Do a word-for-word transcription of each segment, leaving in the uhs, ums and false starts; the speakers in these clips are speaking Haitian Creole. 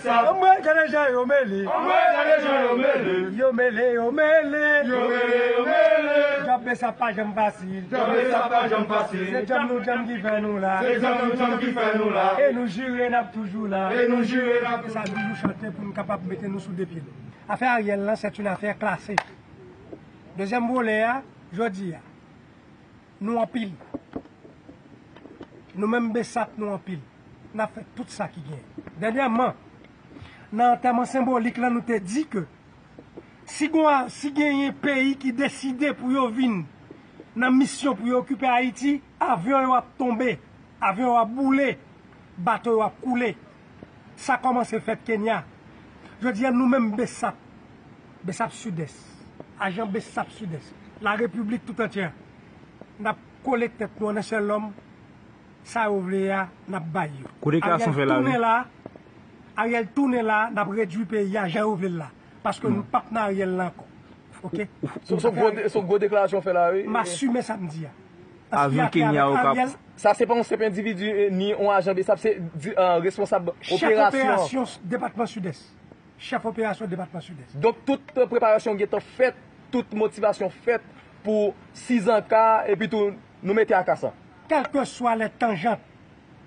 Anmwey, gade jan yo mele. Anmwey, gade jan yo mele. Yo mele, yo mele. Yo mele, yo mele. Djòb Besap pa janm fasil. Djòb Besap pa janm fasil. Se djòb nou djòb ki fè nou la. Se djòb nou djòb ki fè nou la. E nou jire n ap toujou la. E nou jire n ap toujou la. Sa toujou chante pou n kapab mete nou sou de pye nou. Afè Ariel lan, c'est une affaire classée. Dezyèm volè a, jodi a, nou anpil. Nou menm Besap, nou anpil. N ap fè tout sa ki genyen. Dènyèman, nan antèman senbolik lan, nou te di ke si gon, si genyen peyi ki deside pou yo vin nan misyon pou yo okipe Ayiti, avyon yo ap tonbe, avyon yo ap boule, bato yo ap koule. Sa kòmanse fèt Kenya. Jodi a, nou menm Besap, Besap Sidès, ajan Besap Sidès, la République tout entière, n ap kole tèt nou an yon sèl lòm, sa yo vle a, n ap bay yo. Kou deklarasyon fè la, wi. Ariel tounen la, Ariel tounen la, n ap redui peyi a jan yo vle l la. Paske nou p ap nan Ariel la ankò. Oke? Se yon gwo de-, se yon gwo deklarasyon fè la, wi. M asime sa m di a. Avyon Kenya yo k ap Sa se pa yon senp endividi, eh, ni yon ajan Besap, se di, eh, responsab operasyon. Chèf operasyon depatman Sidès. Chèf operasyon depatman Sidès. Donk, tout, eh, preparasyon gentan fèt, tout motivasyon fèt pou sizanka, epi tou, nou mete akasan. Kèlkeswa lè tanjant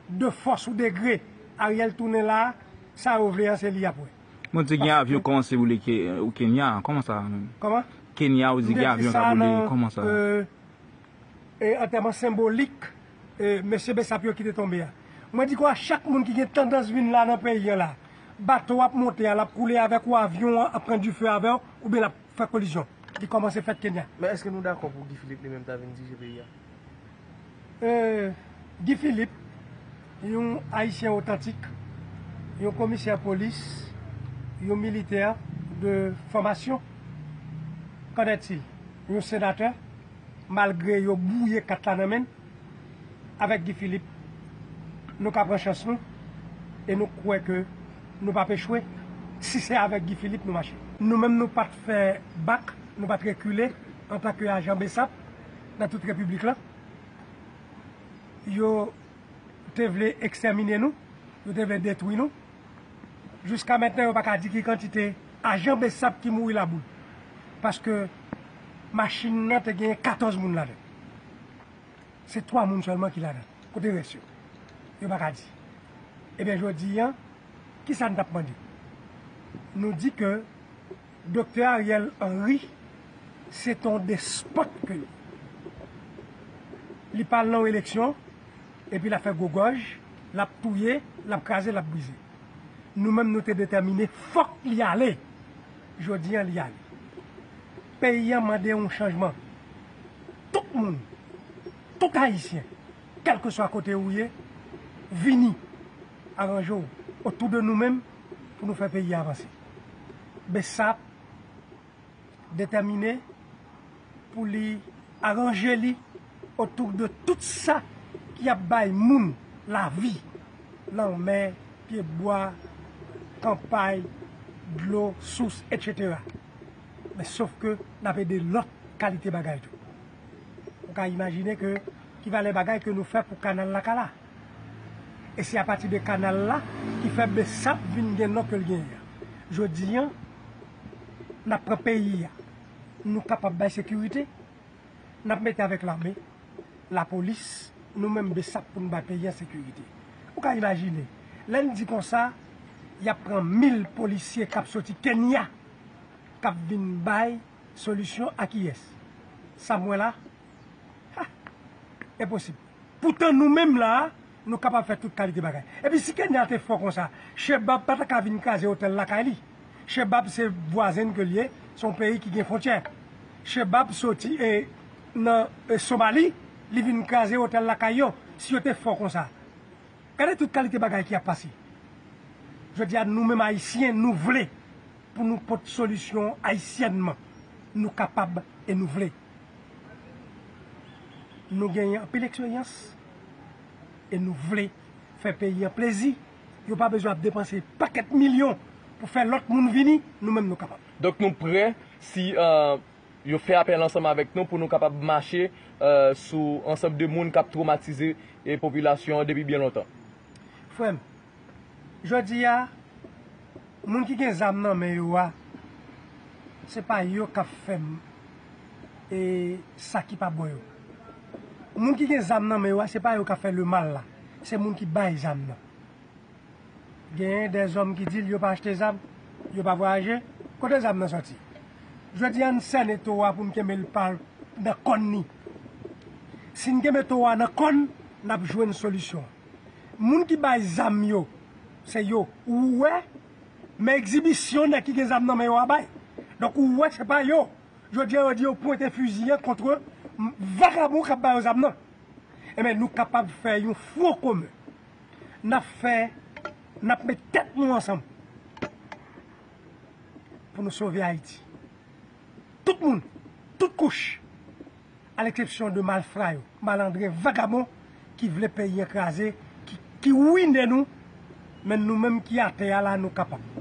de fòs ou degre, Ariel tounen la, sa yo vle an, se li y ap wè. Mwen di gen avyon kòmanse boule ke, eh, o Kenya, kòman sa menm? Kòman? Kenya, ou di gen avyon k ap boule, kòman sa? E antèman senbolik, e, mesye Besap yo ki te tonbe a. Mwen di ke a chak moun ki gen tandans vin la nan peyi an la, bato w ap monte a, l ap koule avèk ou, avyon an ap pran dife avè w, oubyen l ap fè kolizyon. Li kòmanse fèt Kenya. Men èske nou dakò pou Guy Philippe li menm ta vin dirije peyi a? E, Guy Philippe, yon Ayisyen otantik, yon komisè polis, yon militè de fòmasyon, qu'en est-il? Yon senatè, malgre yo bwouye kat la nan men n, avèk Guy Philippe, nou ka pran chans nou e nou kwè ke nou p ap echwe si se avèk Guy Philippe nou mache. Nou menm, nou pa t fè bak, nou pa t rekile antanke ajan Besap nan tout repiblik lan. Yo te vle ekstèmine nou, yo te vle detwi nou. Jiska mentnan, yo pa ka di ki kantite ajan Besap ki mouri laboul. Paske machin nan te gen katòz moun ladan l. Se twa moun sèlman ki ladan l. Kote rès yo? Yo pa ka di. Ebyen, jodi a, kisa n t ap mande? Nou di ke Doktè Ariel Henry, se t on despòt ke li. Li pa al nan yon eleksyon, epi l ap fè gwo gòj, l ap touye, l ap kraze, l ap brize. Nou menm, nou te detèmine, fòk li ale. Jodi a, li ale. Peyi a mande yon chanjman. Tout moun, tout Ayisyen, kèlkeswa kote ou ye, vini, aranje w otou de nou menm pou nou fè peyi a avanse. Besap detèmine pou li aranje li otou de tout sa ki ap bay moun lavi, lanmè, pyebwa, kanpay, dlo, sous, etsetera. Men sof ke n ap ede lòt kalite bagay tou. Ou ka imajine ke ki valè bagay ke nou fè pou kanal Lakala. E se apati de kanal la ki fè Besap vin gen non ke l genyen an. Jodi a, n ap pran peyi a. Nou kapab bay sekirite, n ap mete avèk lame, lapolis, nou menm Besap pou n bay peyi a sekirite. Ou ka imajine, lè n di konsa, y ap pran mil polisye k ap soti Kenya, k ap vin bay solisyon a kiyès? Sa m wè la? Ha! Enposib. Poutan nou menm la a, nou kapab fè tout kalite bagay. Epi si Kenya te fò konsa, Shebab pa ta ka vin kraze otèl lakay li. Shebab se vwazen ke l ye, se yon peyi ki gen fwontyè. Shebab soti, e, nan, e, Somali, li vin kraze otèl lakay yo, si yo te fò konsa. Gade tout kalite bagay ki ap pase. Jodi a, nou menm Ayisyen, nou vle pou nou pot solisyon ayisyènman. Nou kapab e nou vle. Nou genyen anpil eksperyans e nou vle fè peyi an plezi. Yo pa bezwen ap depanse pakèt milyon pou fè lòt moun vini, nou menm nou kapab. Donk nou prè si, eh, yo fè apèl ansanm avèk nou pou nou kapab mache, eh, sou ansanm de moun k ap twomatize, eh, popilasyon an depi byen lontan. Frè m, jodi a, Moun ki gen zam nan men yo a, se pa yo k ap fè m e sa ki pa bon yo. Moun ki gen zam nan men yo a, se pa yo k ap fè lemal la, se moun ki bay zam nan. Genyen dèzòm ki di l yo pa achte zam, yo pa vwayaje. Kote zam nan sòti? Jodi a, n sène towo a pou n kenbe l pa nan kòn ni. Si n kenbe towo a nan kòn, n ap jwenn solisyon. Moun ki bay zam yo, se yo. Ou wè, men egzibisyon nèg ki gen zam nan men yo a bay. Donk, ou wè, se pa yo. Jodi a, yo di yo pwente fizi an kont vagabon k ap ba yo zam nan. Ebyen, nou kapab fè yon fwon komen. N ap fè, n ap met tèt nou ansanm pou nou sove Ayiti. Tout moun, tout kouch, a leksepsyon de malfra yo, malandren, vagabon ki vle peyi an kraze, ki, ki wine nou, men nou menm ki atè a la, nou kapab.